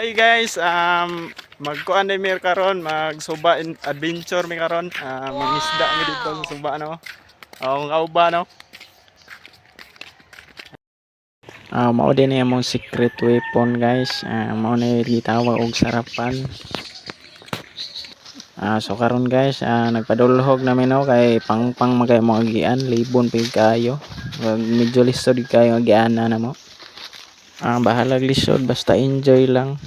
Hey guys, magkuan na mi karon, magsuba adventure mi karon. Mangisda mi dito sa suba, no. Oh, kauba, no. Mao din ni among secret weapon, guys. Mao ni gitawag og sarapan. So karon guys, nagpadulhog namin, no, kay pangpang man kay mo agian, libon pa gyud kaayo. Medyo lisod gyud kaayo agianan namo. Bahalag lisod, basta enjoy lang.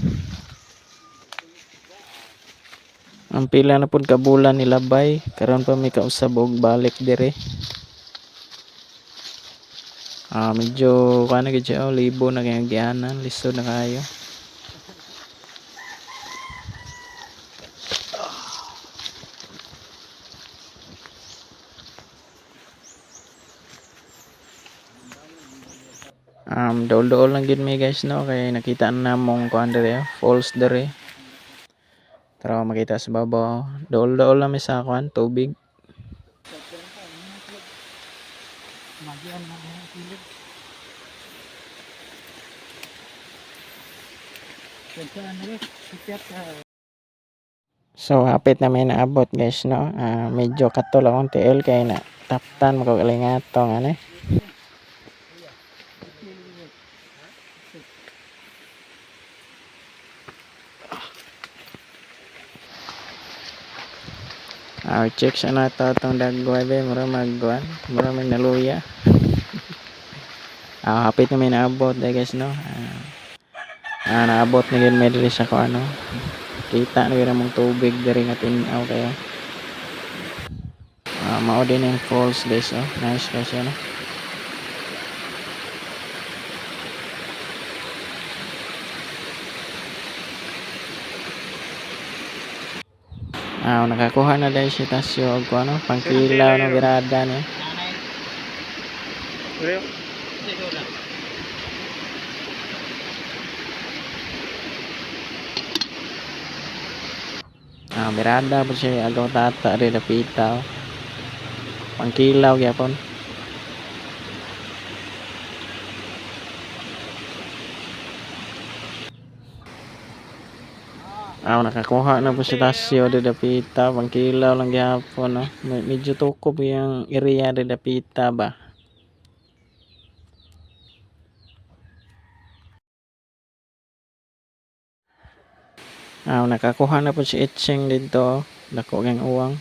Ang pila na pud ka bulan nilabay, karon pa mi kausab og balik dire. Medyo kuan na gyud siya, oh, libon na kay agianan, lisod na kaayo. Dool-dool lang gyud mi guys, no, kay nakita na namong kuan dire, oh, falls dire. Tara, makita sa babaw. Dool-dool lang mi sa kuan tubig. So hapit na may naabot guys, no. Medyo katol akong tiil kay na taptan mo kog alingatong ani. Check sa nato atong dagway be, mura magkuan, mura may naluya. Hapit na may naabot eh, guys, no. Naabot na gyud mi diri sa kuan, no. Kita na gyud among tubig diri nga tin-aw kayo. Mao din yung falls guys, oh. Nice guys siya, no. Nakakuha na dahil si Tasyo og kuan, no, pangkilaw no, birada niya. Birada po siya agaw tata rin dapita, oh. Pangkilaw gyapon. Nakakuha na po si Tasyo di dapita, pangkilaw lang gyapon, no. Medyo tukop yung area di dapita ba. Nakakuha na po si Itching dito, oh. Dako kang uwang.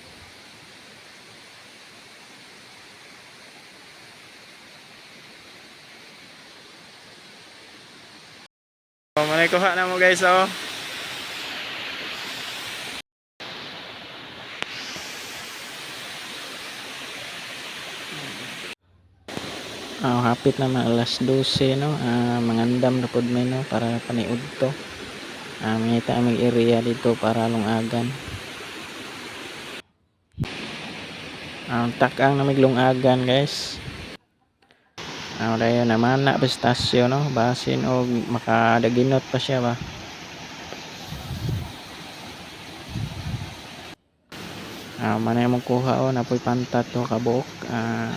Oh, manay kuha na mo guys, oh. Hapit na man alas 12, no. Mangandam na pud mi, no, para paniudto. Mangita aming area dito para lungagan. Takang na lungagan guys. Dayon naman na pistasyo, no, basin og makadaginot pa siya ba. Manay mong kuha, oh, napoy pantat to kabuok.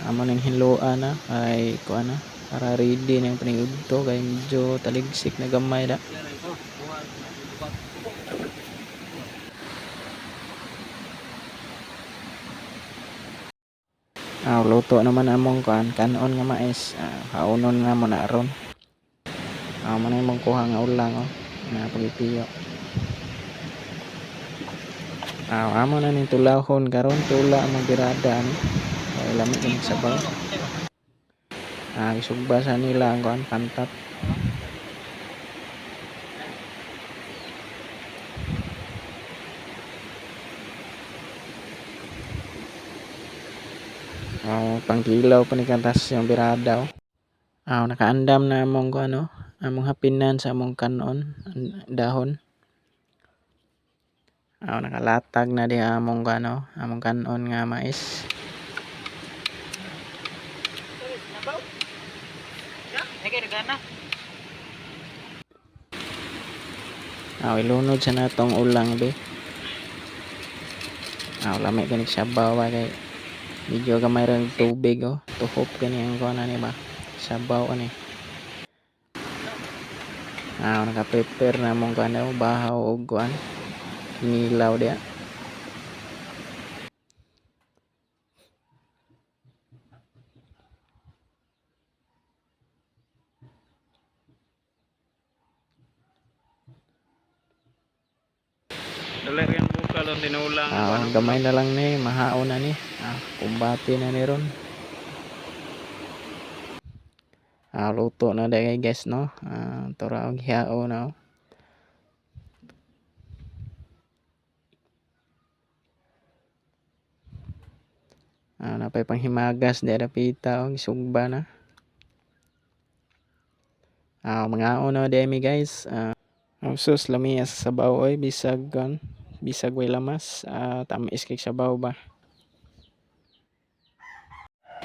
Amo ning hinloan na kay kuan na para ready na yung paniudto kay medyo taligsik na gamay da. Luto naman among kuan kanon nga mais. Kaunon na mo na ron. Manay mong kuha nga ulang, oh, na pagipiyo. Amo na ning tulahon karon, tula among birada ani. Kay lami kini sabaw. Isugba sa nila ang kuan pantat. Pangkilaw pa ni kantas yung birada, oh. Nakaandam na among kuan, no, among hapinan sa among kanon dahon. Nakalatag na diha among kuan, no, among kanon nga mais. Ilunod sa natong ulang be. Lami kini sabaw ba kay medyo gamay ra ang tubig, oh. Tuhop kini ang kuan ani ba. Sabaw ani. Naka-prepare na mong kuan daw, bahaw og kuan kinilaw diha. Dali rin bukal ang tinulang. Gamay na lang ni, mahaon na ni. Kumbate na ni ron. Luto na dahil guys, no? Tura og hiyao na, oh. Napay panghimagas di dapita, oh, gisugba na. Mangaon na di mi, guys. Sus, lami sa sabaw oy, bisag kon bisag way lamas, tamis kay sabaw ba.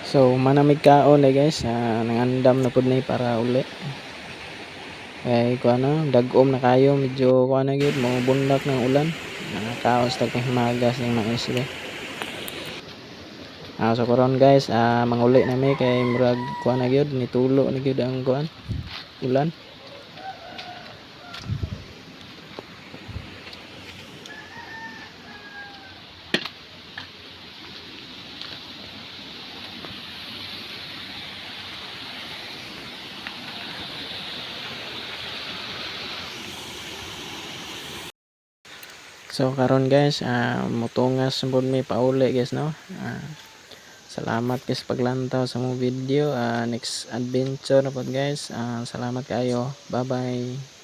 So manamig kaon eh guys, nangandam na pud ni para uli. Kay kuan na, dag-om na kayo, medyo kuan na gyud, mo bundak ng ulan. Kaon sa tagpanghimagas ning mais ba. So karon guys, manguli na mi kay murag kuan na gyud, nitulo na gyud ang kuan ulan. So karon guys, mutungas pud mi pauli guys, no. Salamat guys paglantaw sa mong video. Next adventure na pod guys. Salamat kayo. Bye bye.